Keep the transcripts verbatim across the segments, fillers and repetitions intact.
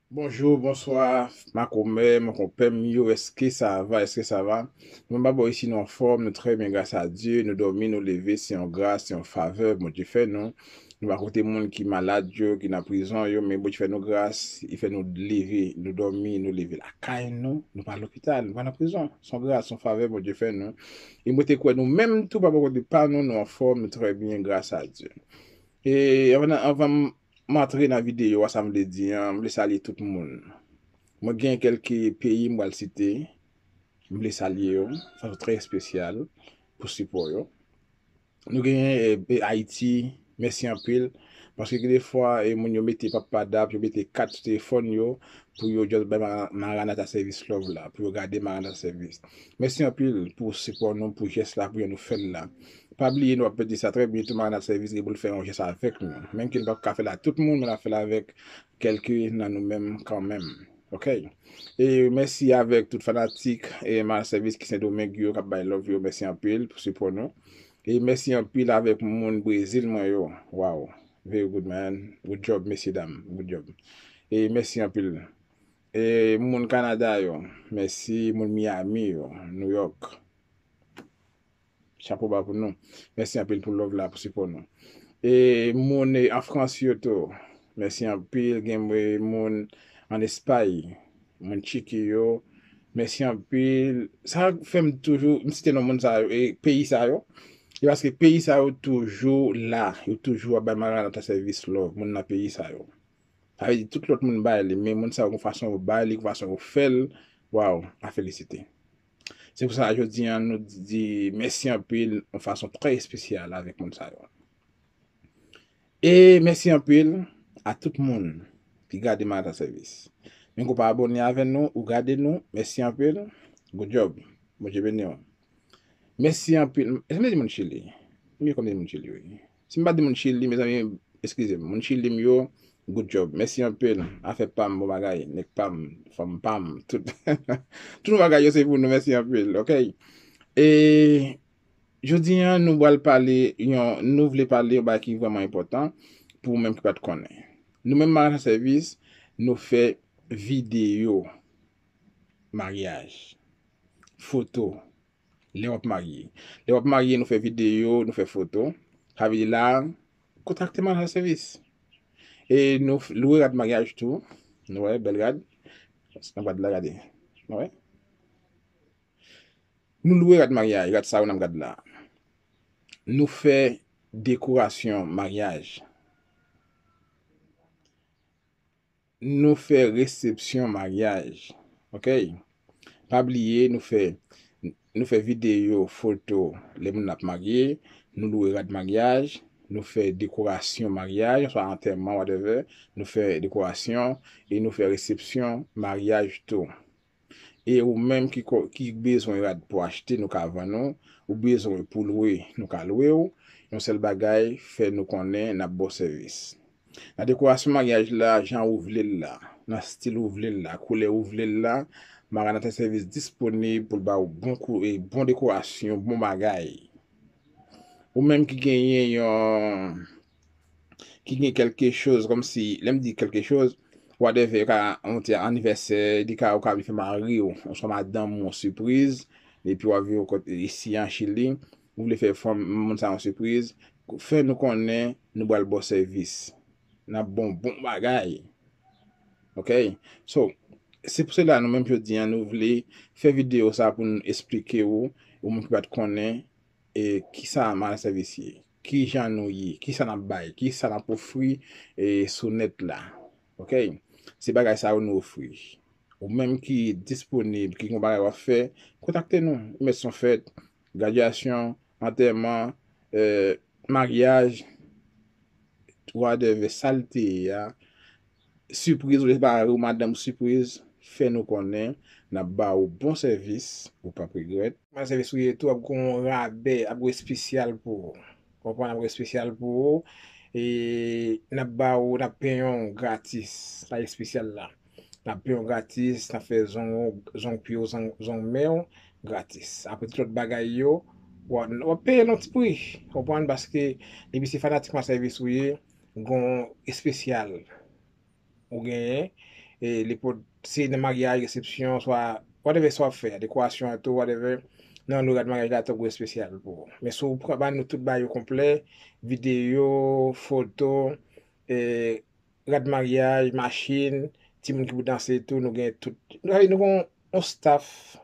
Bonjou, bonswa, makomè, mankonpè m yo, èske sa va, èske sa va? Nou pa bò isi, nou anfòm, nou trè byen, gras a Dye, nou dòmi, nou leve, se yon gras, se yon favè Bondye fè nou. Nou pa kote moun ki malad yo, ki nan prizon yo, men Bondye fè nou gras, li fè nou leve, nou dòmi, nou leve lakay nou, nou pa lopital, nou pa nan prizon. Se yon gras, se yon favè Bondye fè nou. E mwen te kwè nou menm tou pa bò kote pa nou, nou anfòm, nou trè byen, gras a Dye. E anvan, anvan m antre nan videyo a, sa m vle di an, m vle salye tout moun. Mwen gen kèlke peyi m pral site, m vle salye yo, fason trè espesyal pou sipò yo. Nou gen eh, eh, Ayiti, mèsi anpil, paske gen de fwa eh, moun yo mete papadap, yo mete kat sou telefòn yo, pou yo just bay Mara- Maranatha Service love la, pou yo gade Maranatha Service. Mèsi anpil pou sipò nou, pou jès la, pou jan nou fè l la. Pa bliye, nou ap pèdi sa trè byento, Maranatha Service gen pou l fè yon jès avèk nou. Menm ke nou p ap ka fè l a tout moun, men n ap fè l avèk kèlke nan nou menm kanmenm. Ok? E mèsi avèk tout fanatik e Maranatha Service ki Sendomeng yo k ap bay love yo. Mèsi anpil pou sipò nou. E mèsi anpil avèk moun Brezil mwen yo. Wow. Very good, man. Good job, mesye dam. Good job. E mèsi anpil. E moun Kanada yo, mèsi. Moun Miami yo, New York. Chapo ba pou nou. Mèsi anpil pou love la, pou sipò nou. E moun eh, an Frans yo tou, mèsi anpil. Gen eh, moun an Espay, moun Tchiki yo, mèsi anpil. Sa fè m toujou, m site non moun sa yo, e peyi sa yo. E paske peyi sa yo toujou la, yo toujou ap bay Maranatha Service love, moun nan peyi sa yo. Sa vle di tout lòt moun bay li, men moun sa yo gon fason yo bay li, gon fason yo fè l, waw, a felisite. Se pou sa jodi an nou di mèsi anpil yon fason trè espesyal avèk moun sa yo. E mèsi anpil a tout moun ki gade Maranatha Service. Menm ke w pa abòne avè nou, ou gade nou, mèsi anpil. Good job. Bondye beni w. Mèsi anpil. Èske m te di moun Chili? M ye konbyen moun Chili, wi. Si m pa di moun Chili, mezanmi, eskize m. Moun Chili m yo, good job. Mèsi anpil. Afè pa m, bon bagay. Nèg pa m, fanm pa m, tout, tout bagay yo se pou nou. Mèsi anpil, ok? E jodi an, nou pral pale, yon, nou vle pale yon bagay ki vrèman enpòtan pou ou menm ki pa t konnen. Nou menm Maranatha Service, nou fè videyo maryaj, foto, lè w ap marye. Lè w ap marye, nou fè videyo, nou fè foto. Sa vle di la, kontakte Maranatha Service. E nou f- lwe rad maryaj tou. Nou wè, bèl rad. Nan rad la, gade. Nou wè? Nou lwe rad maryaj, rad sa yo n ap gad la. Nou fè dekorasyon maryaj. Nou fè resepsyon maryaj. Ok? Pa bliye, nou fè, nou fè videyo, foto, lè moun ap marye, nou lwe rad maryaj, nou fè dekorasyon maryaj, swa antèman, whatever, nou fè dekorasyon, e nou fè resepsyon maryaj tou. E ou menm ki, ko- ki bezwen rad pou achte, nou ka vann ou, ou bezwen pou lwe, nou ka lwe w, yon sèl bagay, fè nou konnen n ap ba w sèvis. Nan dekorasyon maryaj la, jan ou vle l la, nan stil ou vle l la, koulè ou vle l la, Maranatha Service disponib pou l ba ou bon kou, e bon dekorasyon, bon bagay. Ou menm ki genyen yon, ki gen kèlke choz, kòmsi, lè m di kèlke choz, whatever, ka yon ti anivèsè, li ka, ou ka vle fè mari w, oswa madanm ou yon sipriz, epi w ap vin kot isi an Chili, ou vle fè fanm moun sa yon sipriz, fè nou konnen nou pral ba w sèvis. N ap ba w bon bagay. Ok? So, se pou sela nou menm jodi an, nou vle fè videyo sa pou nou esplike ou, ou menm ki pa t konnen, e kisa Maranatha Service ye, kijan nou ye, kisa n ap bay, kisa n ap ofri e sou nèt la. Ok? Se bagay sa yo nou ofri. Ou menm ki disponib, ki gon bagay w ap fè, kontakte nou. Mèt son fèt, gradyasyon, antèman, eh, maryaj, whatever, sa l te ye a, sipriz, ou vle mari ou madanm ou sipriz, fè nou konnen, n ap ba ou bon sèvis, ou p ap regrèt. Maranatha Service ou ye tou, ap gon rabè, ap gon espesyal pou ou. Konprann, ap gon espesyal pou ou. E n ap ba ou, n ap penyen w gratis. Sa espesyal la. N ap penyen w gratis, n ap fè zong, zong pye w, zong, zong men w gratis. Apre tout lòt bagay yo, w a- w ap peye l yon ti pri. Konprann, paske depi se fanatik Maranatha Service ou ye, gon espesyal ou genyen, e li pot, si nan maryaj, resepsyon, swa whatever sa w ap fè, dekorasyon an tou, whatever, nan lo rad maryaj la, tankou espesyal pou ou. Men si w pran, ba nou tout bagay yo konplè, videyo, foto, e, rad maryaj, machin, timoun ki pou danse tou, nou gen tout. Nou, nou gen yon staff.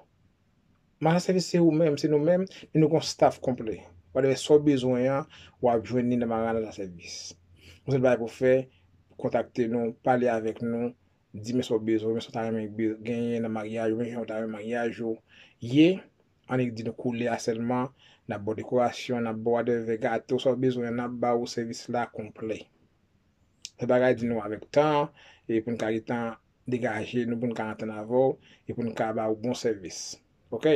Maranatha Service se ou menm, se nou menm, men nou gen yon staff konplè. Whatever sa w bezwen an, w ap jwenn li nan Maranatha Service. Yon sèl bagay pou w fè, kontakte nou, pale avèk nou, di men sa w bezwen, men sa w ta renmen be-, genyen nan maryaj ou, men jan w ta renmen maryaj ou ye. Annik di nou koulè a sèlman, n ap ba w dekorasyon, n ap ba w whatever, gato, sa w bezwen an, n ap ba w sèvis la konplè. Se bagay di nou avèk tan, e pou n ka gentan degaje nou, pou n ka antann avè w, e pou n ka ba w bon sèvis. Oke?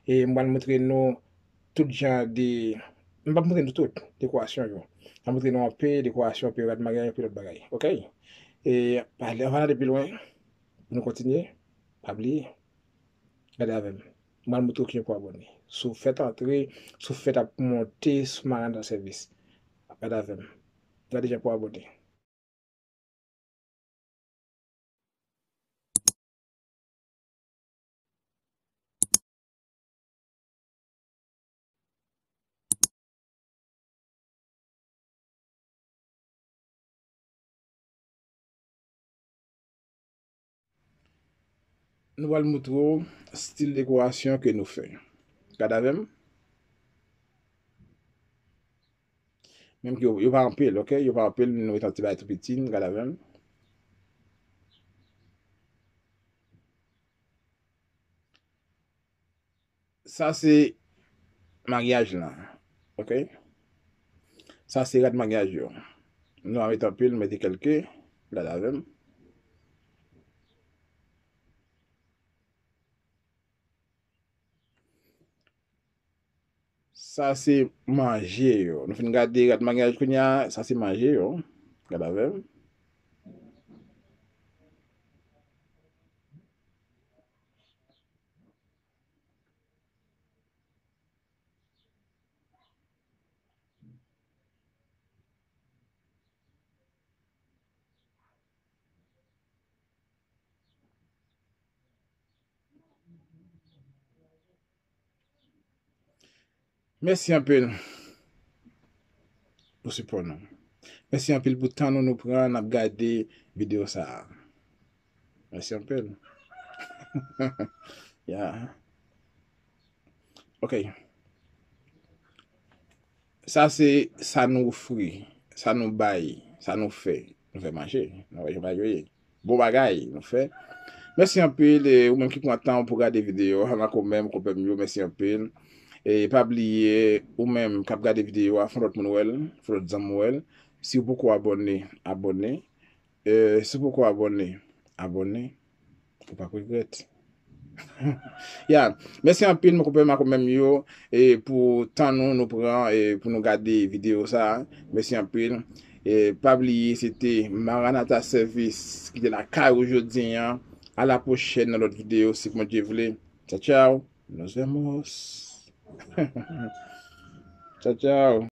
E m pral montre nou tout jan de, m p ap montre nou tout dekorasyon yo. M ap montre nou anpe dekorasyon, anpe rad maryaj, anpe lòt bagay. Oke? E, pale, anvan n ale pi lwen, pou nou kontinye, pa bliye. Gade avè m. M pral montre w kijan pou abòne. Si w fèk antre, si w fèk ap monte sou Maranatha Service. Gade avè m. Gade jan pou abòne. Nou pral montre w stil dekorasyon ke nou fè. Gade avè m. Menm ke yo, yo pa anpil, oke? Yo pa anpil, men nou met yon ti bagay tou piti, gade avè m. Sa se maryaj la, oke? Sa se rad maryaj yo. Nou pa met anpil, nou mete kèlke, gade avè m. Sa se manje yo. Nou fin gade rad maryaj kounye a, sa se manje yo. Gade avè m. Mèsi anpil pou sipò nou. Mèsi anpil pou tan nou nou pran n ap gade videyo sa a. Mèsi anpil. Ya. Oke. Sa se sa nou ofri, sa nou bay, sa nou fè. Nou fè manje. Nou fè manje. Bon bagay nou fè. Mèsi anpil, e ou menm ki pran tan pou gade videyo a, Mako menm, konpè m yo, mèsi anpil. E pa bliye, ou menm k ap gade videyo a, fè yon lòt moun wè l, fè yon lòt zanmi wè l. Si w poko abòne, abòne. E si w poko abòne, abòne. Ou p ap regrèt. Ya, mèsi anpil, mon konpè, ma konpè m yo, e pou tan nou, nou pran, e pou nou gade videyo sa a. Mèsi anpil. E pa bliye, se te Maranatha Service ki te lakay ou jodi a. A la pwochèn nan lòt videyo, si Bondye vle. Tchao, tchao. Nos vemos. Tchao, tchao.